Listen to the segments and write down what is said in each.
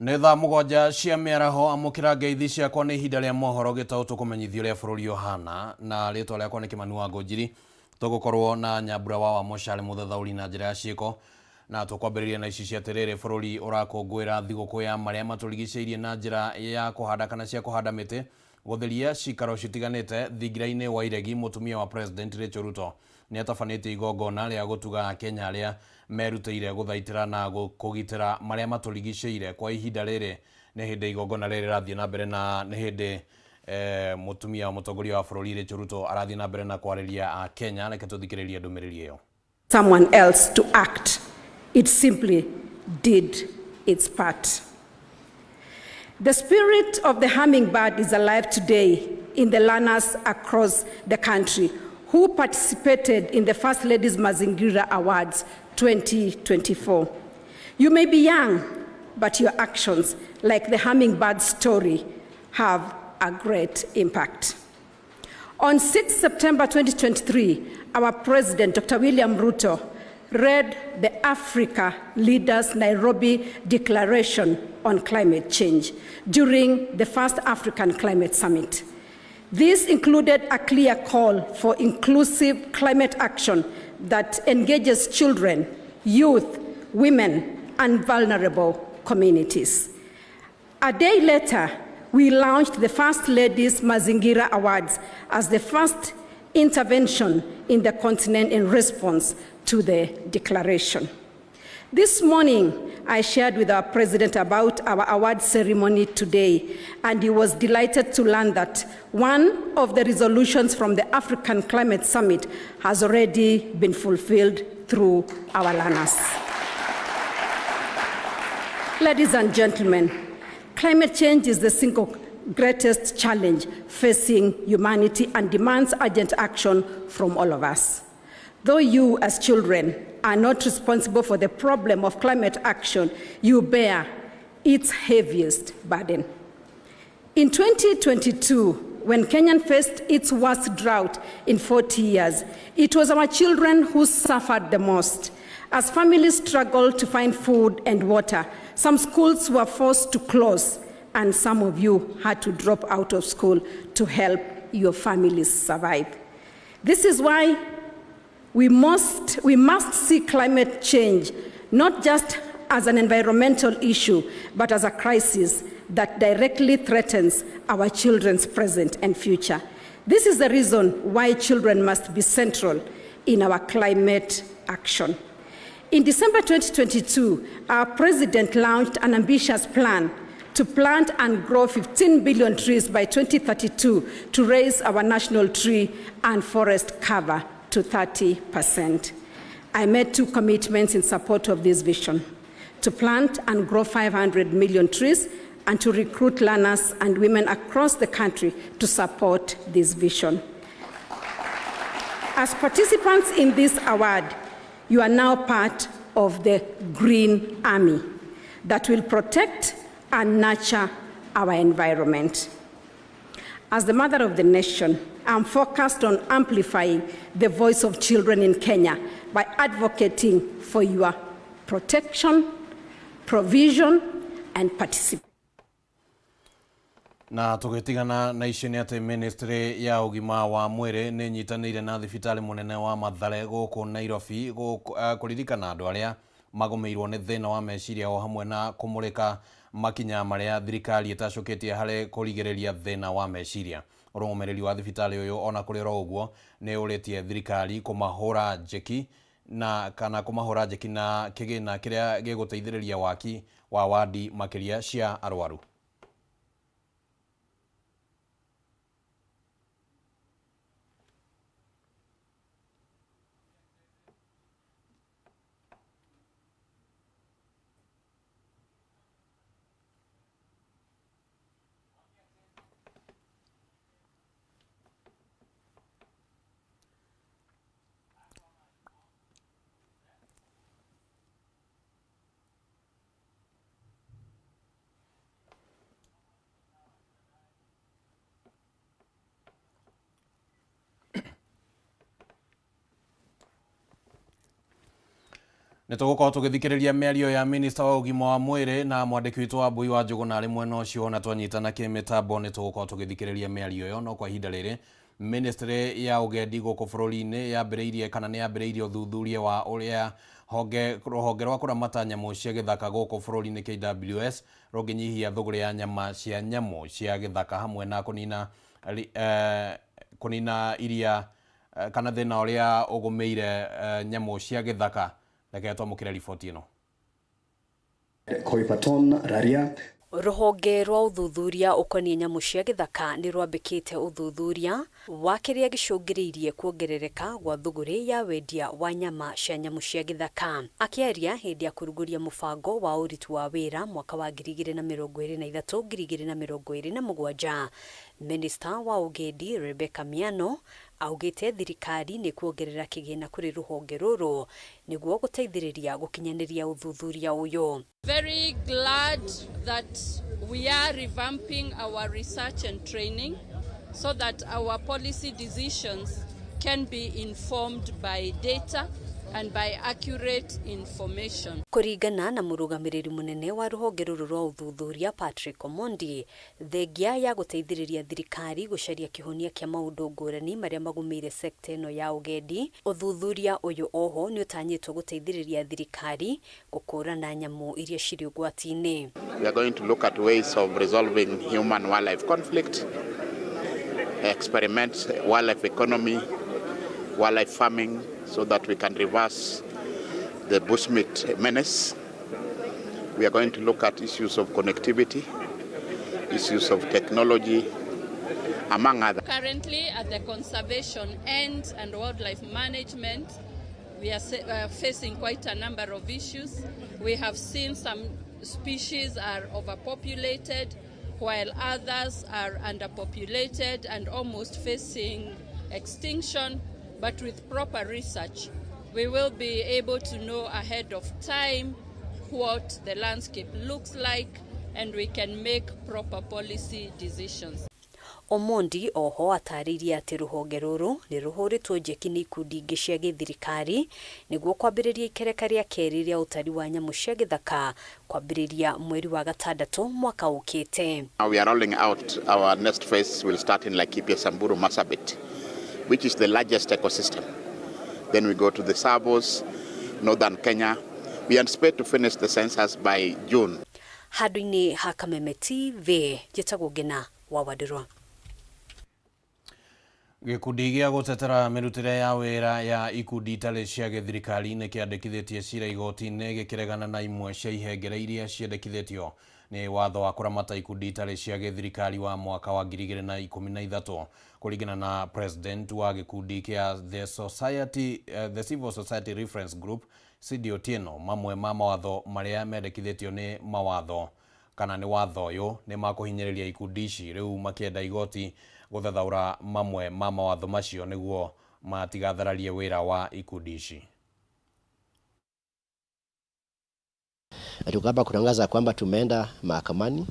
Nĩ thaa 7 cia mĩaraho, amũkĩra ngeithi ciakwa nĩ ihinda rĩa mohoro gĩtaũ tũkũmenyithio ũrĩa bũrũri ũhana, na rĩtwa rĩakwa nĩ Kĩmani wa Ngũnjiri. Tũgũkorwo na Nyambura wa Wamũcari mũthathaũri na njĩra ya ciĩko, na tũkwambĩrĩria na ici cia atĩrĩrĩ, bũrũri ũrakũngũĩra thigũkũ ya marĩa matũrigicĩirie na njĩra ya kũhanda kana cia kũhanda mĩtĩ, gũtheria cikaro citiganĩte thingira-inĩ wa iregi. Mũtumia wa President Rachel Ruto nĩ atabanĩtie igongona rĩa gũtuga Akenya arĩa merutĩire gũthaitĩra na kũgitĩra marĩa matũrigicĩire. Kwa ihinda rĩrĩ nĩ hĩndĩ igongona rĩrĩ rĩrathiĩ na mbere, na nĩ hĩndĩ mũtumia wa mũtongoria wa bũrũri Rachel Ruto arathiĩ na mbere na kwarĩria Akenya. Reke tũthikĩrĩrie ndũmĩrĩri ĩyo. Someone else to act. It simply did its part. The spirit of the hummingbird is alive today in the learners across the country who participated in the First Lady's Mazingira Awards 2024. You may be young, but your actions, like the hummingbird story, have a great impact. On 6 September 2023, our President, Dr. William Ruto, read the Africa Leaders Nairobi Declaration on Climate Change during the first African Climate Summit. This included a clear call for inclusive climate action that engages children, youth, women, and vulnerable communities. A day later, we launched the First Lady's Mazingira Awards as the first intervention in the continent in response to the declaration. This morning, I shared with our president about our award ceremony today, and he was delighted to learn that one of the resolutions from the African Climate Summit has already been fulfilled through our learners. Ladies and gentlemen, climate change is the single greatest challenge facing humanity and demands urgent action from all of us. Though you, as children, are not responsible for the problem of climate action, you bear its heaviest burden. In 2022, when Kenya faced its worst drought in 40 years, it was our children who suffered the most. As families struggled to find food and water, some schools were forced to close, and some of you had to drop out of school to help your families survive. This is why we must see climate change not just as an environmental issue, but as a crisis that directly threatens our children's present and future. This is the reason why children must be central in our climate action. In December 2022, our president launched an ambitious plan to plant and grow 15 billion trees by 2032 to raise our national tree and forest cover to 30%. I made two commitments in support of this vision: to plant and grow 500 million trees and to recruit learners and women across the country to support this vision. As participants in this award, you are now part of the Green Army that will protect and nurture our environment. As the mother of the nation, I'm focused on amplifying the voice of children in Kenya by advocating for your protection, provision, and participation. Na tũgĩtigana na icio nĩ atĩ ministry ya ũgima wa mwĩrĩ nĩ nyitanĩire na thibitarĩ mũnene wa Mathare gũkũ Nairobi kũririkana andũ arĩa magũmĩirwo nĩ thĩna wa meciria o hamwe na kũmũrĩka makinya marĩa thirikari ĩtacũkĩtie harĩ kũrigĩrĩria thĩna wa meciria. Ũrũgamĩrĩri wa thibitarĩ ũyũ ona kũrĩ oro ũguo nĩ ũrĩtie thirikari kũmahũra njeki na kana kũmahũra njeki na kĩgĩna kĩrĩa gĩgũteithĩrĩria waki wa wadi makĩria cia arwaru. Nĩ tũgũkorwo tũgĩthikĩrĩria mĩario ya minista wa ũgima wa mwĩrĩ na mwandĩki witũ wa Mbui wa Njũgũna arĩ mwena ũcio, na twanyitana kĩmĩtambo nĩ tũgũkorwo tũgĩthikĩrĩria mĩario ĩyo. No kwa ihinda rĩrĩ, ministry ya ũgendi gũkũ bũrũri-inĩ yambĩrĩirie kana nĩ yambĩrĩirie ũthuthuria wa ũrĩa honge rũhonge rwa kũramata nyamũ cia gĩthaka gũkũ bũrũri-inĩ KWS rũngĩnyihia thũgũrĩ ya nyama cia nyamũ cia gĩthaka hamwe na kũnina kũnina iria kana thĩna ũrĩa ũgũmĩire nyamũ cia gĩthaka. Reke twamũkĩre riboti ĩno. Koipaton Raria. Rũhonge rwa ũthuthuria ũkoniĩ nyamũ cia gĩthaka nĩ rwambĩkĩte ũthuthuria wa kĩrĩa gĩcũngĩrĩirie kuongerereka gwa thũgũrĩ ya wendia wa nyama cia nyamũ cia gĩthaka. Akĩaria hĩndĩ ya kũrugũria mũbango wa ũruti wa wĩra mwaka wa 2023 2027, Minista wa ũgendi Rebecca Miano augĩte thirikari nĩ kuongerera kĩgĩna kũrĩ rũhonge rũrũ nĩguo gũteithĩrĩria gũkinyanĩria ũthuthuria ũyũ. Very glad that we are revamping our research and training so that our policy decisions can be informed by data and by accurate information. Kũringana na mũrũgamĩrĩri mũnene wa rũhonge rũrũ rwa ũthuthuria Patrick Omondi, thengia ya gũteithĩrĩria thirikari gũcaria kĩhonia kĩa maũndũ ngũrani marĩa magũmĩire sekta ĩno ya ũgendi, ũthuthuria ũyũ oho nĩ ũtanyĩtwo gũteithĩrĩria thirikari gũkũrana nyamũ iria cirĩ ũgwati-inĩ. We are going to look at ways of resolving human wildlife conflict, experiment wildlife economy, wildlife farming, so that we can reverse the bushmeat menace. We are going to look at issues of connectivity, issues of technology, among others. Currently at the conservation end and wildlife management, we are facing quite a number of issues. We have seen some species are overpopulated, while others are underpopulated and almost facing extinction. But with proper research, we will be able to know ahead of time what the landscape looks like, and we can make proper policy decisions. Omondi oho atarĩirie atĩ rũhonge rũrũ nĩ rũhũrĩtwo njeki nĩ ikundi ingĩ cia gĩthirikari nĩguo kwambĩrĩria ikereka rĩa kerĩ rĩa ũtari wa nyamũ cia gĩthaka kwambĩrĩria mweri wa gatandatũ mwaka ũkĩte. Now we are rolling out our next phase will start in Laikipia, Samburu, Marsabit, which is the largest ecosystem. Then we go to the Tsavos, northern Kenya. We anticipate to finish the census by June. Handũ-inĩ ha Kameme TV, njĩtagwo Ngina wa Wandirwa. Gĩkundi gĩa gũtetera mĩrutĩre ya wĩra ya ikundi itarĩ cia gĩthirikari nĩ kĩandĩkithĩtie cira igoti-inĩ gĩkĩregana na imwe cia ihengere iria ciendekithĩtio nĩ watho wa kũramata ikundi itarĩ cia gĩthirikari wa mwaka wa 2013. Kũringana na president wa gĩkundi kĩa the Civil Society Reference Group Cindy Otieno, mamwe ma mawatho marĩa mendekithĩtio nĩ mawatho kana nĩ watho ũyũ nĩ makũhinyĩrĩria ikundi ici, rĩu makĩenda igoti gũthathaũra mamwe ma mawatho macio nĩguo matigathararie wĩra wa ikundi ici. Tuko hapa kutangaza kwamba tumeenda mahakamani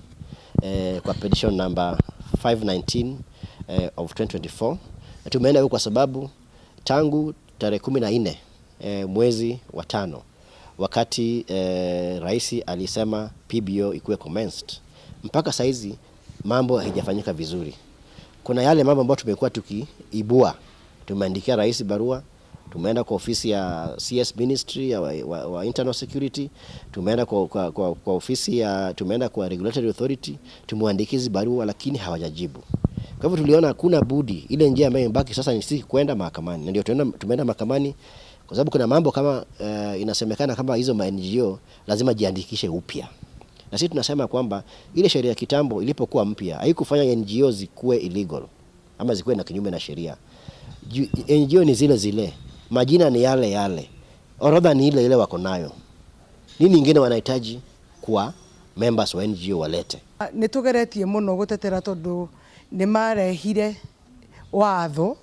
kwa petition number 519 of 2024. Na tumeenda huko kwa sababu tangu tarehe 14 mwezi wa 5 wakati rais alisema PBO ikuwe commenced, mpaka saizi mambo haijafanyika vizuri. Kuna yale mambo ambayo tumekuwa tukiibua, tumeandikia rais barua, tumeenda kwa ofisi ya CS Ministry ya wa Internal Security, tumeenda kwa ofisi ya, tumeenda kwa Regulatory Authority, tumeandikia hizi barua lakini hawajajibu. Kwa hivyo tuliona hakuna budi, ile njia ambayo imebaki sasa ni sisi kwenda mahakamani, na ndio tumeenda mahakamani kwa sababu kuna mambo kama inasemekana kama hizo ma NGO lazima jiandikishe upya. Na sisi tunasema kwamba ile sheria ya kitambo ilipokuwa mpya haikufanya NGO zikuwe illegal ama zikuwe na kinyume na sheria. NGO ni zile zile, majina ni yale yale, orodha ni ile ile wako nayo. Nini ingine wanahitaji kwa members wa NGO walete? Nĩ tũgeretie mũno gũtetera tondũ nĩ marehire watho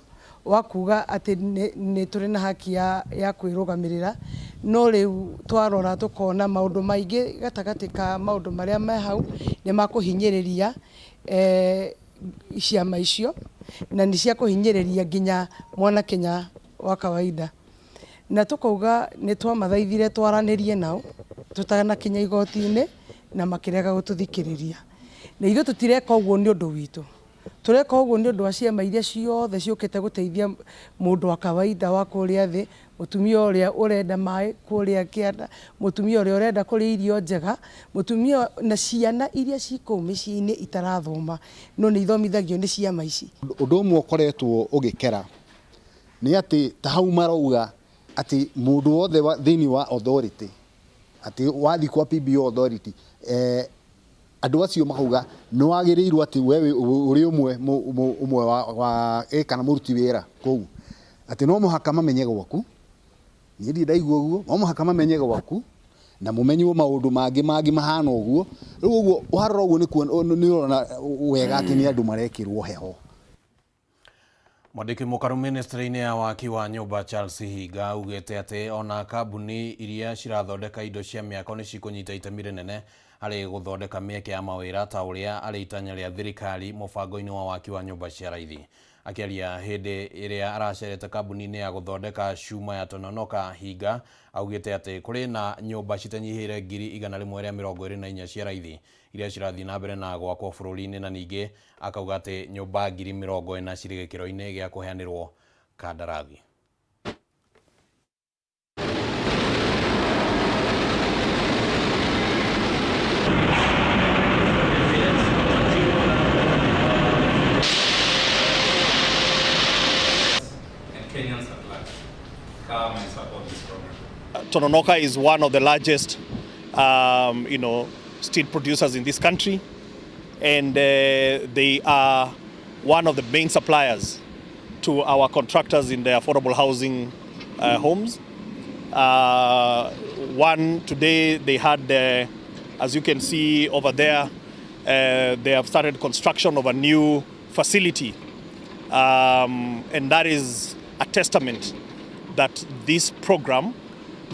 wa kuga atĩ nĩ tũrĩ na haki ya kwĩrũgamĩrĩra, no rĩu twarora tũkona maũndũ maingĩ gatagatĩ ka maũndũ marĩa me hau nĩ makũhinyĩrĩria ciama icio, na nĩ cia kũhinyĩrĩria nginya mwana Kenya wa kawaida. Na tukauga nĩ twamathaithire twaranĩrie nao tutanakinya igoti-inĩ na makĩrega gũtũthikĩrĩria. Na ithuĩ tũtireka ũguo nĩ ũndũ witũ, tũreka ũguo nĩ ũndũ wa ciama iria ciothe ciũkĩte gũteithia mũndũ wa kawaida wa kũrĩa thĩ, mũtumia ũrĩa ũrenda maĩ kũrĩa kĩanda, mũtumia ũrĩa ũrenda kũrĩa irio njega, mũtumia na ciana iria ci kũu mĩciĩ-inĩ itarathoma no nĩ ithomithagio nĩ ciama ici. Ũndũ ũmwe ũkoretwo ũgĩkera nĩ atĩ ta hau marauga atĩ mũndũ wothe thĩinĩ wa authority, atĩ wathiĩ kwa PBO authority, andũ acio makauga nĩ wagĩrĩirwo atĩ we ũrĩ ũmwe ũmwe wa kana mũruti wĩra kũu, atĩ no mũhaka mamenye gwaku. Niĩ ndirĩ ndaigua ũguo, no mũhaka mamenye gwaku na mũmenywo maũndũ mangĩ mangĩ mahana ũguo. Rĩu ũguo warora ũguo nĩ ũrona wega atĩ nĩ andũ marekĩrwo heho. Mwandĩki mũkaru ministry-inĩ ya waki wa nyũmba Charles Hinga augĩte atĩ ona kambuni iria cirathondeka indo cia mĩako nĩ cikũnyita itemi rĩnene harĩ gũthondeka mĩeke ya mawĩra ta ũrĩa arĩ itanya rĩa thirikari mũbango-inĩ wa waki wa nyũmba cia raithi. Akĩaria hĩndĩ ĩrĩa aracerete kambuni-inĩ ya gũthondeka cuma ya Tononoka, Hinga augĩte atĩ kũrĩ na nyũmba citanyihĩire 124,000 cia raithi iria cirathiĩ na mbere na gwakwo bũrũri-inĩ, na ningĩ akauga atĩ nyũmba 40,000 cirĩ gĩkĩro-inĩ gĩa kũheanĩrwo kandarathi. Kenyans at large come and support this program. Tononoka is one of the largest, steel producers in this country, and they are one of the main suppliers to our contractors in the affordable housing homes. One today they had, as you can see over there, they have started construction of a new facility, and that is a testament that this program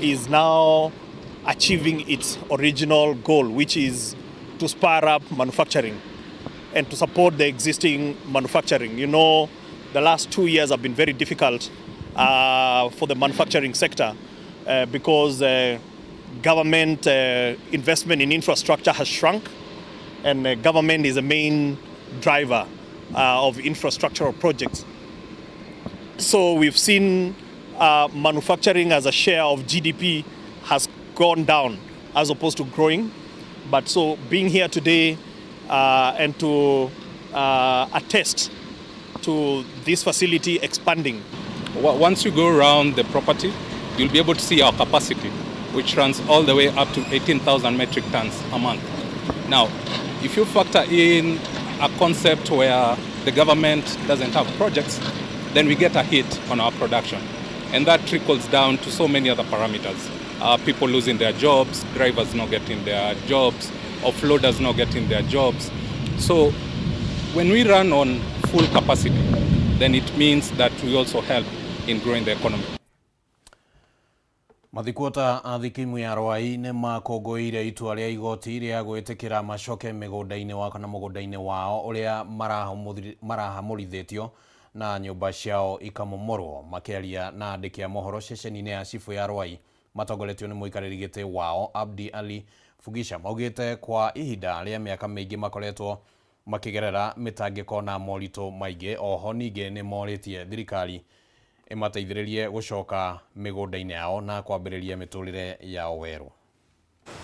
is now achieving its original goal, which is to spur up manufacturing and to support the existing manufacturing. You know, the last 2 years have been very difficult for the manufacturing sector because government investment in infrastructure has shrunk, and government is the main driver of infrastructural projects. So we've seen manufacturing as a share of GDP has gone down as opposed to growing. But so being here today and to attest to this facility expanding. Once you go around the property, you'll be able to see our capacity, which runs all the way up to 18,000 metric tons a month. Now, if you factor in a concept where the government doesn't have projects, then we get a hit on our production. And that trickles down to so many other parameters. People losing their jobs, drivers not getting their jobs, offloaders not getting their jobs. So when we run on full capacity, then it means that we also help in growing the economy. Mathikuota a thikimu ya Rwai nĩ makũngũĩire itua rĩa igoti rĩa gwĩtĩkĩra macoke mĩgũnda-inĩ wa kana mũgũnda-inĩ wao ũrĩa marahamũrithĩtio na nyũmba ciao ikamomorwo. Makĩaria na andĩki a mohoro ceceni-inĩ ya cibũ ya Rwai matongoretio nĩ mũikarĩri gĩtĩ wao Abdi Ali Fugisha maugĩte kwa ihinda rĩa mĩaka mĩingĩ makoretwo makĩgerera mĩtangĩko na moritũ maingĩ. Oho ningĩ nĩ morĩtie thirikari ĩmateithĩrĩrie gũcoka mĩgũnda-inĩ yao na kwambĩrĩria mĩtũrĩre yao werũ.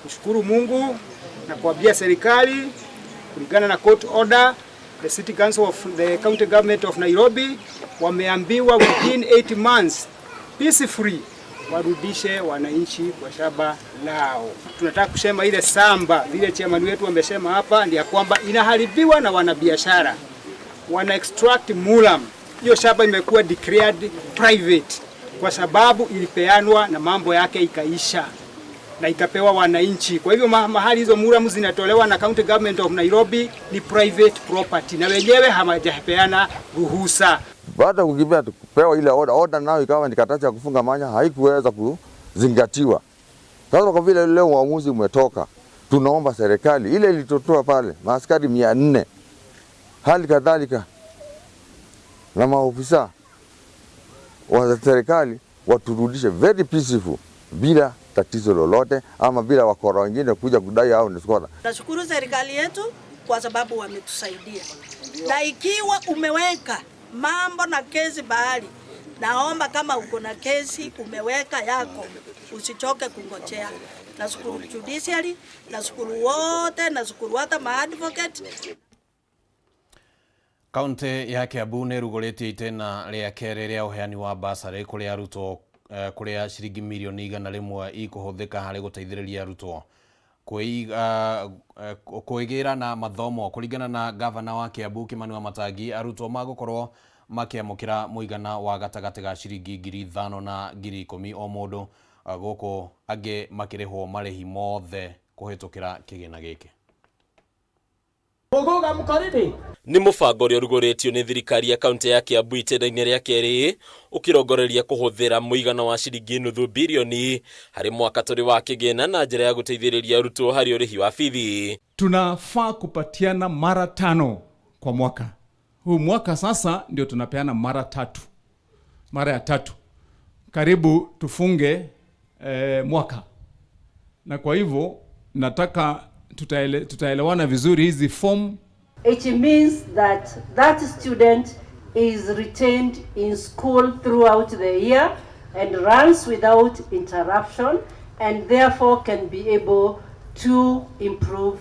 Kushukuru Mungu na kuambia serikali kulingana na court order, the City Council of the County Government of Nairobi wameambiwa within 8 months peacefully warudishe wananchi kwa shamba lao. Tunataka kusema ile samba vile chairman wetu amesema hapa ni ya kwamba inaharibiwa na wanabiashara, wana extract mulam. Hiyo shamba imekuwa declared private kwa sababu ilipeanwa na mambo yake ikaisha na ikapewa wananchi. Kwa hivyo mahali hizo muramu zinatolewa na County Government of Nairobi ni private property na wenyewe hawajapeana ruhusa. Baada ya kukimbia tupewa ile order nayo ikawa ni karatasi ya kufunga manya, haikuweza kuzingatiwa. Sasa kwa vile leo uamuzi umetoka, tunaomba serikali ile ilitotoa pale maaskari 400, hali kadhalika na maofisa wa serikali Waturudishe very peaceful bila tatizo lolote ama bila wakora wengine kuja kudai hao ni squatter. Nashukuru serikali yetu kwa sababu wametusaidia, na ikiwa umeweka mambo na kesi bahali, naomba kama uko na kesi umeweka yako, usichoke kungojea. Nashukuru judiciary, nashukuru wote, nashukuru hata maadvocate. Kaunti ya Kiambu nĩ ĩrugũrĩtie itĩna rĩa kerĩ rĩa ũheani wa basarĩ kũrĩ arutwo kũrĩa ciringi mirioni 100 ikũhũthĩka harĩ gũteithĩrĩria arutwo kwĩgĩra na mathomo. Kũringana na gavana wa Kiambu Kimani Wamatangi, arutwo magũkorwo makĩamũkĩra mũigana wa gatagatĩ ga ciringi 5,000 na 10,000 o mũndũ, gũkũ angĩ makĩrĩhwo marĩhi mothe kũhĩtũkĩra kĩgĩna gĩkĩ. Nĩ mũbango ũrĩa ũrugũrĩtio nĩ thirikari ya kaunti ya Kiambu itĩna-inĩ rĩa kerĩ ũkĩrongoreria kũhũthĩra mũigana wa ciringi nuthu bilioni harĩ mwaka tũrĩ wa kĩgĩna na njĩra ya gũteithĩrĩria arutwo harĩ ũrĩhi wa bithi. Tunafaa kupatiana mara 5 kwa mwaka. Huu mwaka sasa ndio tunapeana mara 3. Mara ya 3. Karibu tufunge mwaka. Na kwa hivyo nataka tutaelewana vizuri hizi form. It means that that student is retained in school throughout the year and runs without interruption and therefore can be able to improve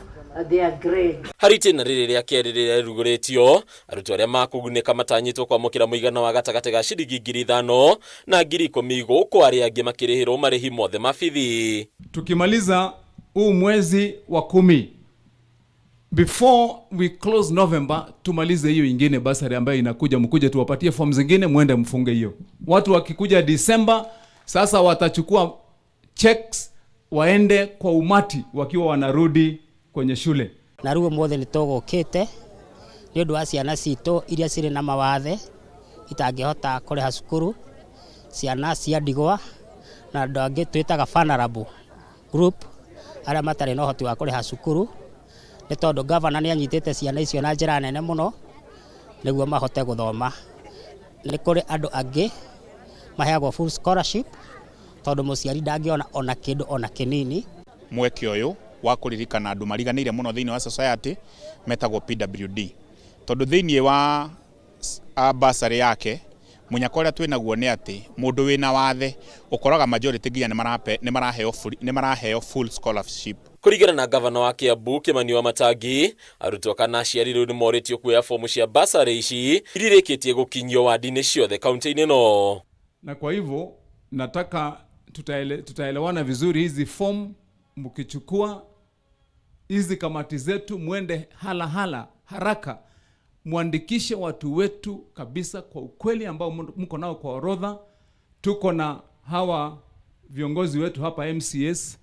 their grade. Harĩ itĩna rĩrĩ rĩa kerĩ rĩrĩa rĩrugũrĩtio, arutwo arĩa makũgunĩka matanyĩtwo kwamũkĩra mũigana wa gatagatĩ ga ciringi 5,000 na 10,000 gũkũ arĩa angĩ makĩrĩhĩrwo marĩhi mothe ma bithi. Tukimaliza huu mwezi wa 10, before we close November, tumalize hiyo ingine basari ambayo inakuja, mkuje tuwapatie form zingine muende mfunge hiyo. Watu wakikuja December sasa watachukua checks waende kwa umati wakiwa wanarudi kwenye shule. Na rĩu ũmũthĩ nĩ tũgũkĩte nĩ ũndũ wa ciana citũ iria cirĩ na mawathe itangĩhota kũrĩha cukuru, ciana cia ndigwa na andũ angĩ twĩtaga vulnerable group arĩa matarĩ na ũhoti wa kũrĩha cukuru, nĩ tondũ gavana nĩ anyitĩte ciana icio na njĩra nene mũno nĩguo mahote gũthoma. Nĩ kũrĩ andũ angĩ maheagwo full scholarship tondũ mũciari ndangĩona ona kĩndũ ona kĩnini. Mweke ũyũ wa kũririkana andũ mariganĩire mũno thĩinĩ wa society metagwo PWD, tondũ thĩinĩ wa basarĩ yake mũnyaka ũrĩa twĩnaguo nĩ atĩ mũndũ wĩna wathe ũkoraga majority nginya nĩ maraheo full scholarship. Kũringana na gavana wa Kiambu Kimani Wamatangi, arutwo kana aciari rĩu nĩ morĩtio kuoya fomu cia basarĩ ici iria irĩkĩtie gũkinyio wadi-inĩ ciothe kaunti-inĩ ĩno. Na kwa hivyo nataka tutaelewana vizuri hizi form mkichukua hizi kamati zetu mwende hala hala haraka muandikishe watu wetu kabisa kwa ukweli ambao mko nao kwa orodha. Tuko na hawa viongozi wetu hapa MCS,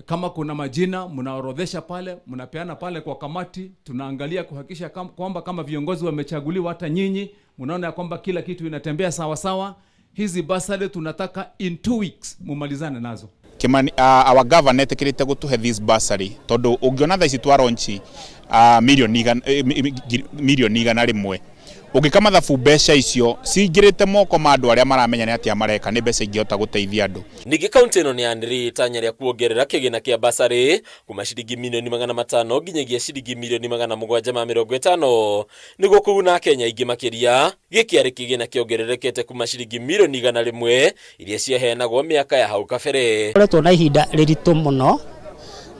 kama kuna majina mnaorodhesha pale, mnapeana pale kwa kamati, tunaangalia kuhakikisha kwamba kama viongozi wamechaguliwa, hata nyinyi mnaona kwamba kila kitu inatembea sawa sawa. Hizi basari tunataka in 2 weeks mumalizane nazo. Kimani, our governor etikirite gutuhe this bursary tondu ungiona thaa ici twa launch milioni 100 ungika mathabu mbeca icio cingirite moko ma andu aria maramenya ni atia mareka ni mbeca ingihota guteithia andu. Ningĩ kaunti ĩno nĩyanĩrĩire itanya rĩa kuongerera kĩgĩna kĩa basarĩ kuma ciringi milioni 500 nginyagia ciringi milioni 750 nĩguo kũguna Akenya aingĩ makĩria. Gĩkĩ arĩ kĩgĩna kĩongererekete kuma ciringi milioni 100 iria ciaheanagwo mĩaka ya hau kabere. Koretwo na ihinda rĩritũ mũno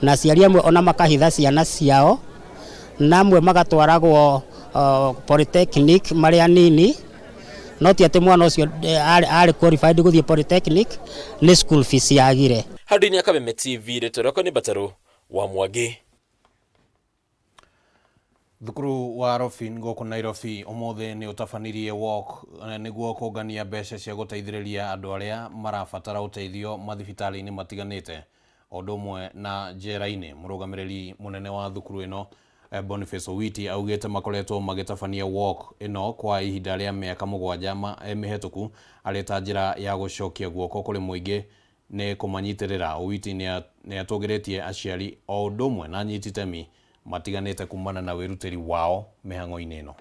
na aciari amwe ona makahitha ciana ciao na amwe magatwaragwo polytechnic marĩa anini, no ti atĩ mwana ũcio arĩ qualified gũthiĩ polytechnic, nĩ school fees yagire. Handũ-inĩ ya Kameme TV, rĩtwa rĩakwa nĩ Mbatarũ wa Mwangi. Thukuru wa Rofin gũkũ Nairobi ũmũthĩ nĩ ũtabanirie walk nĩguo kũngania mbeca cia gũteithĩrĩria andũ arĩa marabatara ũteithio mathibitarĩ-inĩ matiganĩte o ũndũ ũmwe na njera-inĩ. Mũrũgamĩrĩri mũnene wa thukuru ĩno Boniface Owiti augĩte makoretwo magĩtabania walk ĩno kwa ihinda rĩa mĩaka 7 mĩhetũku arĩ ta njĩra ya gũcokia guoko kũrĩ mũingĩ nĩ kũmanyitĩrĩra. Owiti nĩ atũgĩrĩtie aciari o ũndũ ũmwe na anyiti itemi matiganĩte kumana na wĩrutĩri wao mĩhang'o-inĩ ĩno.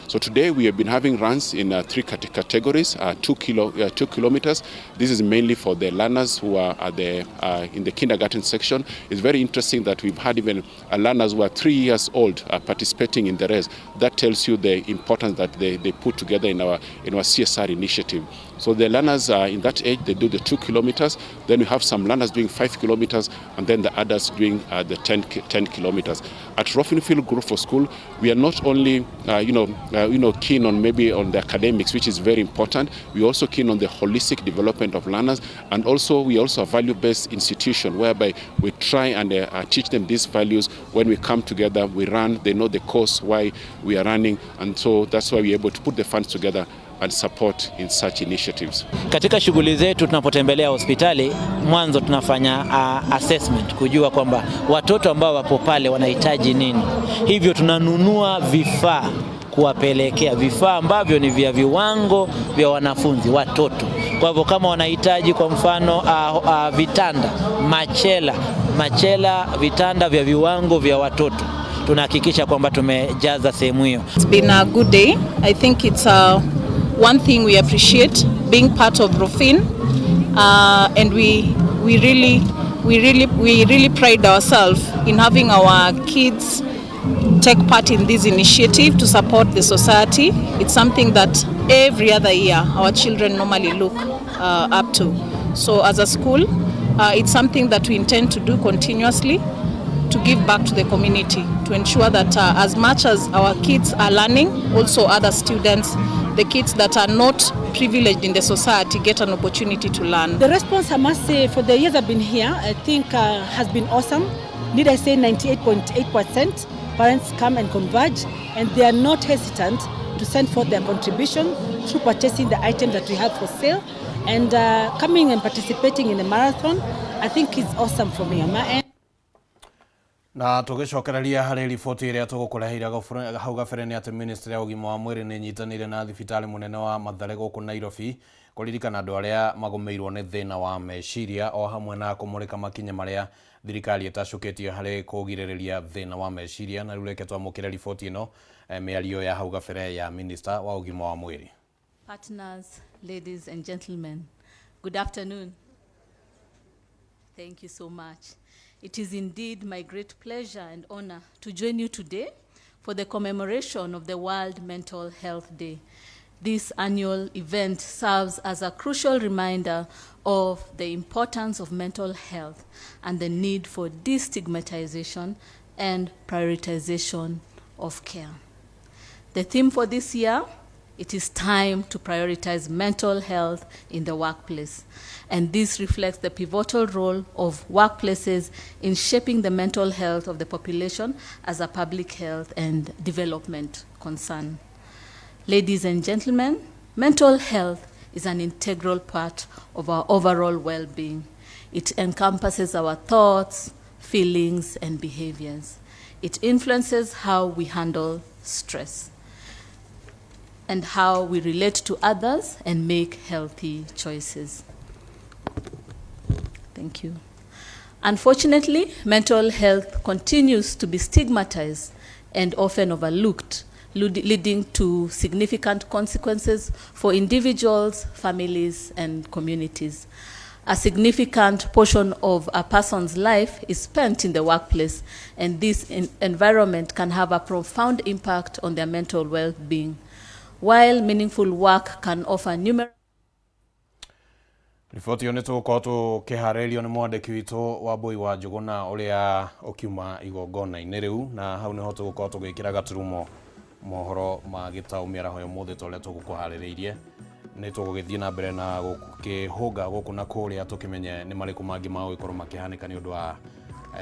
So today we have been having runs in three categories, 2 kilometers. This is mainly for the learners who are in the kindergarten section. It's very interesting that we've had even learners who are 3 years old participating in the race. That tells you the importance that they put together in our CSR initiative. So the learners are in that age, they do the 2 kilometers. Then we have some learners doing 5 kilometers, and then the others doing the 10 kilometers. At Rofin Group of School, we are not only keen on maybe on the academics, which is very important. We are also keen on the holistic development of learners, and also we also a value-based institution whereby we try and teach them these values. When we come together, we run. They know the cause why we are running, and so that's why we are able to put the funds together and support in such initiatives. Katika shughuli zetu tunapotembelea hospitali, mwanzo tunafanya assessment kujua kwamba watoto ambao wapo pale wanahitaji nini. Hivyo tunanunua vifaa kuwapelekea vifaa ambavyo ni vya viwango vya wanafunzi watoto. Kwa hivyo kama wanahitaji kwa mfano vitanda, machela, vitanda vya viwango vya watoto tunahakikisha kwamba tumejaza sehemu hiyo. It's been a good day. I think it's one thing we appreciate being part of Rofin, and we really pride ourselves in having our kids take part in this initiative to support the society. It's something that every other year our children normally look up to. So as a school, it's something that we intend to do continuously to give back to the community, to ensure that as much as our kids are learning, also other students, the kids that are not privileged in the society, get an opportunity to learn. The response, I must say, for the years I've been here, I think has been awesome. Need I say 98.8% parents come and converge, and they are not hesitant to send forth their contribution through purchasing the items that we have for sale and coming and participating in the marathon. I think is awesome for me on my end. Na tũgĩcokereria harĩ riboti ĩrĩa tũgũkũreheire hau gabere nĩ atĩ ministry ya ũgima wa mwĩrĩ nĩ ĩnyitanĩire na thibitarĩ mũnene wa Mathare gũkũ Nairobi kũririkana andũ arĩa magũmĩirwo nĩ thĩna wa meciria o hamwe na kũmũrĩka makinya marĩa thirikari ĩtacũkĩtie harĩ kũgirĩrĩria thĩna wa meciria. Na rĩu reke twamũkĩre riboti ĩno, mĩario ya hau gabere ya minister wa ũgima wa mwĩrĩ. Partners, ladies and gentlemen, good afternoon. Thank you so much. It is indeed my great pleasure and honor to join you today for the commemoration of the World Mental Health Day. This annual event serves as a crucial reminder of the importance of mental health and the need for destigmatization and prioritization of care. The theme for this year: it is time to prioritize mental health in the workplace. And this reflects the pivotal role of workplaces in shaping the mental health of the population as a public health and development concern. Ladies and gentlemen, mental health is an integral part of our overall well being. It encompasses our thoughts, feelings, and behaviors. It influences how we handle stress and how we relate to others and make healthy choices. Thank you. Unfortunately, mental health continues to be stigmatized and often overlooked, leading to significant consequences for individuals, families, and communities. A significant portion of a person's life is spent in the workplace, and this environment can have a profound impact on their mental well being. While meaningful work can offer numerous Riboti ĩyo nĩ tũgũkorwo tũkĩharĩrĩrio nĩ mwandĩki witũ Wambui wa Njũgũna ũrĩa ũkiuma igongona-inĩ rĩu. Na hau nĩho tũgũkorwo tũgĩkĩra gaturumo mohoro ma gĩtaũ mĩaraho ya ũmũthĩ ta ũrĩa tũgũkũharĩrĩirie. Nĩ tũgũgĩthiĩ na mbere na gũkĩhũnga gũkũ na kũrĩa tũkĩmenye nĩ marĩkũ mangĩ magũgĩkorwo makĩhanĩka nĩ ũndũ wa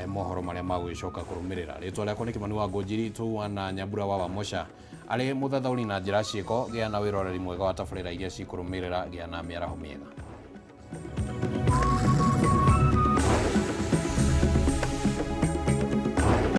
mohoro marĩa magũgĩcoka kũrũmĩrĩra. Rĩtwa rĩakwa nĩ Kĩmani wa Ngũnjiri tũu na Nyambura wa Wamosha arĩ mũthathaũri na njĩra ciĩko. Gĩa na wĩroreri mwega wa tabarĩra iria cikũrũmĩrĩra. Gĩa na mĩaraho mĩega.